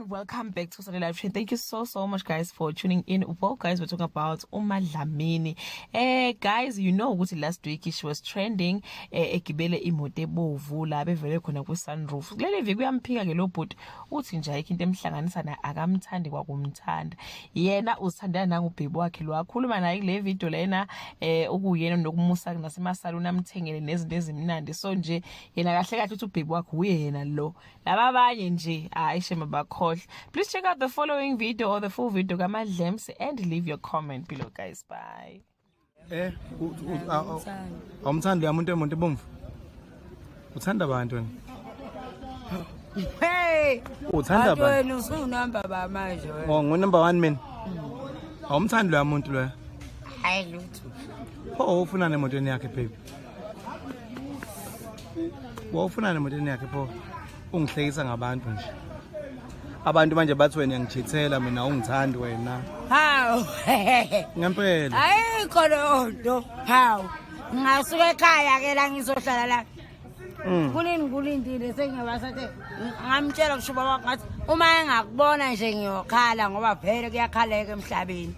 Everyone, welcome back to Sunday Live Trend. Thank you so so much, guys, for tuning in. Well, guys, we're talking about uMadlamini. Guys, you know ukuthi last week she was trending, egibele imoto ebovu la bevele khona ku sunroof. Kuleli viki uyamphika ke lo bhuti, uthi nje ayikho into emhlanganisa naye, akamthandi kwakumthanda. Yena uzithandana nangubaby wakhe lo akhuluma naye kule video lena, ukuyena nokumusa nasemasaluni, amthengele nezinto ezimnandi. So nje yena kahle kahle uthi ubaby wakhe uyena lo. Laba abanye nje, hayi shema, bakhohle. Please check out the following video or the full video kaMadlems and leave your comment below, guys. Bye. Awumthandi loya muntu wemoto ebomvu? Uthanda abantu wena? Hey! Uthanda abantu abantu? Wena usunumber ba manje wena. Oh, ngu-number 1 mina. Awumthandi loya muntu loya? Hayi, lutho. Pho ufunani emotweni yakhe, baby? Wawufunani emotweni yakhe pho? Ungihlekisa ngabantu nje. Abantu manje bathi wena uyangijithela mina, awungithandi wena. Hawu. Ngempela. Ayikho leyo nto. Hawu. Ngasuka ekhaya ke la ngizohlala la. Kunini kulindile, sengiyabasathe ngamtshela kusho baba ngathi uma engakubona nje ngiyokhala, ngoba vele kuyakhaleka emhlabeni.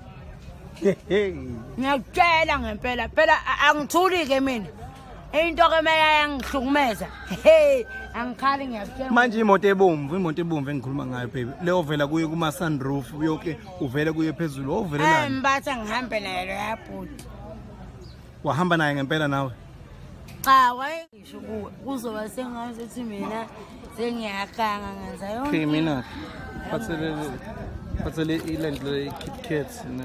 Ngiyakutshela ngempela phela, angithuli ke mina. Into ke mele yangihlukumeza. Hey, angikhali, ngiyakutshela. Manje imoto ebomvu engikhuluma ngayo, baby. Leyo vela kuye kuma sunroof, yonke uvele kuye phezulu. Wawuvelelani? Mbatha ngihambe naye lo yabhuti. Wahamba naye ngempela nawe? Cha, wayengisho kuwe kuzoba sengathi mina sengiyakanga, ngenza yonke. Okay, mina phathele ilento le Kit Kat ne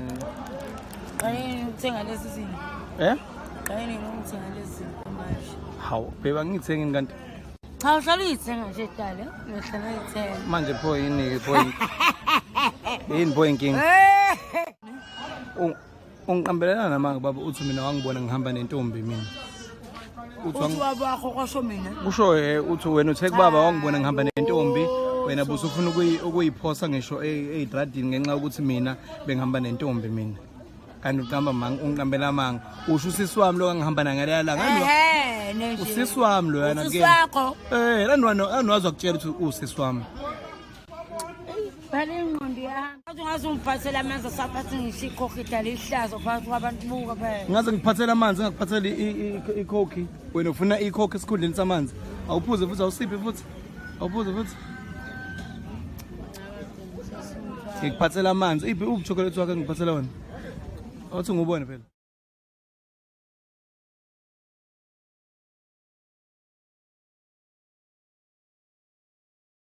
Qaleni ukuthenga lezi zinto. Eh? Qaleni ukuthenga lezi zinto manje. Hawu, baby, angithengi kanti. Cha, uhlala uyithenga nje dala, uhlala uyithenga. Manje pho yini ke, pho yini? Yini pho inkinga? Ungiqambelana namanga baba, uthi mina wangibona ngihamba nentombi mina. Uthi Uthi baba wakho kwasho mina. Kusho uthi wena uthe kubaba wangibona ngihamba nentombi, wena busufuna ukuyiphosa ngisho ey'tradini ngenxa yokuthi mina bengihamba nentombi mina. Kanti uqamba manga, ungiqambela amanga. Usho usisi wami lo angihamba naye ngaleya langa. Ehhe, nje. Usisi wami lo yana. Usisi wakho. Lani wazi wakutshela ukuthi usisi wami. Phela ingqondo yami. Athi ungaze ungiphathele amanzi asaphathi ngisho ikhokhi, idala ihlazo phakathi kwabantu, buka phela. Ngaze ngiphathele amanzi, ngakuphathela ikhokhi. Wena ufuna ikhokhi esikhundleni samanzi. Awuphuze futhi, awusiphi futhi. Awuphuze futhi. Ngikuphathela amanzi. Iphi ubuchocolate wakhe ngiphathela wona? Awuthi ngubone phela.